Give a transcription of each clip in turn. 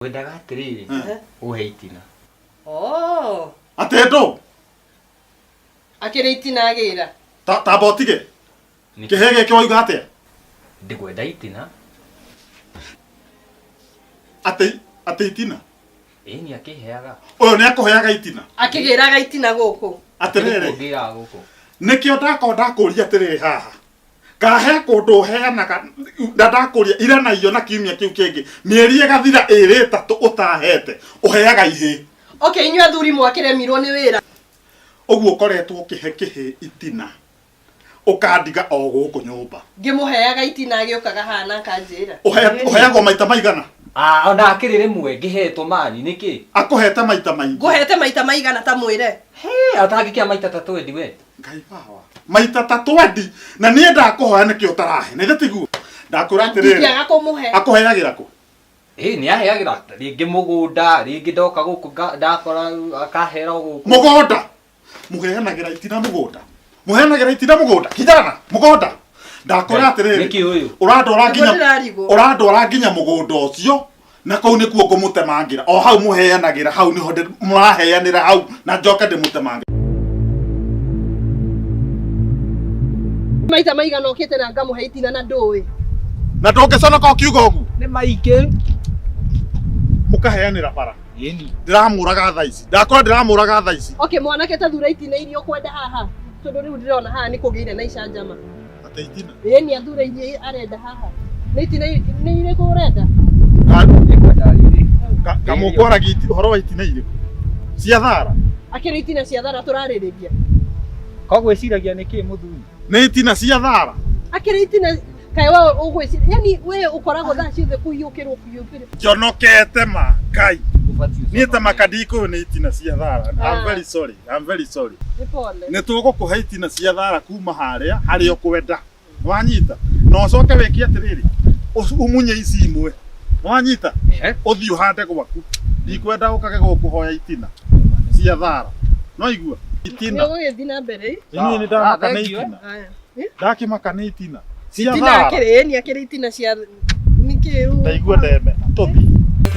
Ngwendaga atĩrĩrĩ, ũhe itina. Oh. Atĩ ndũ? Akĩrĩ itina agĩra. Ta tamba ũtige. Kĩhĩ gĩkĩ wauga atĩa? Ndĩkwenda itina. Atĩ atĩ itina? Ĩni akĩheaga. Ũyũ nĩ akũheaga itina? Akĩgĩraga itina gũkũ. Atĩrĩrĩ. Ngĩraga gũkũ. Nĩkĩo ndakorwo ndakũria atĩrĩrĩ haha. Ka he kũndũ ũheanaga na ndakũria ira na iyo na kiumia kĩu kĩngĩ mĩeri ĩgathira ĩrĩ ĩtatũ ũtahete ũheaga ihĩ. Okay, inyuĩ athuri mwakĩremirwo nĩ wĩra. Ũguo ũkoretwo ũkĩhe kĩhĩ itina ũkandiga o gũkũ nyũmba. Ngĩmũheaga itina agĩũkaga haha na akanjĩra. Ũheagwo maita maigana? Ah, ona akĩrĩ rĩmwe ngĩhetwo mani nĩkĩ? Akũhete maita maingĩ. Ngũhete maita maigana ta mwĩre? Hĩ, atangĩkĩa maita ta twendi we. Ngai bawa. Maita ta twendi na niĩ ndakũhoya nĩkĩ ũtarahe? Na ithe tiguo? Ndakwĩra atĩrĩrĩ. Ndingĩaga kũmũhe. Akũheagĩra kũ? Ĩ nĩ aheagĩra rĩngĩ mũgũnda, rĩngĩ ndoka gũkũ ndakora akahera o gũkũ. Mũgũnda. Mũheanagĩra itina mũgũnda. Mũheanagĩra itina mũgũnda. Kijana, mũgũnda. Ndakwĩra atĩrĩrĩ. Nĩkĩ ũyũ? Ũrandwara nginya Nĩguo ndĩrarigwo. ũrandwara nginya mũgũnda ũcio na kũu nĩkuo ngũmũtemangĩra. O hau mũheanagĩra hau nĩho mũraheanĩra hau na njoke ndĩmũtemangĩre. Maita maigana ũkĩte na ngamũhe itina na ndũĩ. Na ndũngĩconoka ũkiuga ũguo? Nĩ maingĩ. Mũkaheanĩra bara. Ĩni. Ndĩramũraga thaa ici. Ndakora ndĩramũraga thaa ici. Okay, mwanake ta thura itina iria ũkwenda haha. Tondũ rĩu ndĩrona haha nĩ kũgĩire na icanjama. Atĩ itina? Ĩni athure iria arenda haha. Nĩ itina nĩ irĩkũ ũrenda? Kamũkwaragia ũhoro wa itina irĩkũ? Cia thara? Akĩrĩ itina cia thara tũrarĩrĩria. Koguo ĩciragia nĩ kĩ mũthuri? Nĩ itina cia thara? Akĩrĩ itina kaĩ we ũgwĩciria yani we ũkoragwo thaa ciothe kũhiũkĩrwo kũhiũkĩrwo. Njonokete ma Ngai. Niĩ ta maka ndikũĩ nĩ itina cia thara. I'm very sorry. I'm very sorry. Nĩ pole. Nĩ tũgũkũhe itina cia thara kuma harĩa harĩa ũkwenda. Nĩwanyita? Na ũcoke wĩke atĩrĩrĩ, ũmunye ici imwe. Nĩwanyita? Ũthiĩ ũhande gwaku. Ndikwenda ũkage gũkũhoya itina cia thara. Nĩwaigua? Itina. Nĩ ũgũgĩthiĩ na mbere? Niĩ nĩ ndamaka nĩ itina. Ndakĩmaka nĩ itina. Cia Itina thara. akĩrĩ, ĩni akĩrĩ itina cia nĩkĩ rĩu? Ndaigua ndemena. Tũthiĩ.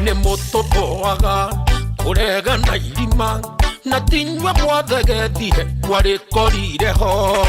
Nĩ mũtũtũaga kũrega na irima na tinyue mwathegethire kwarĩkorire ho.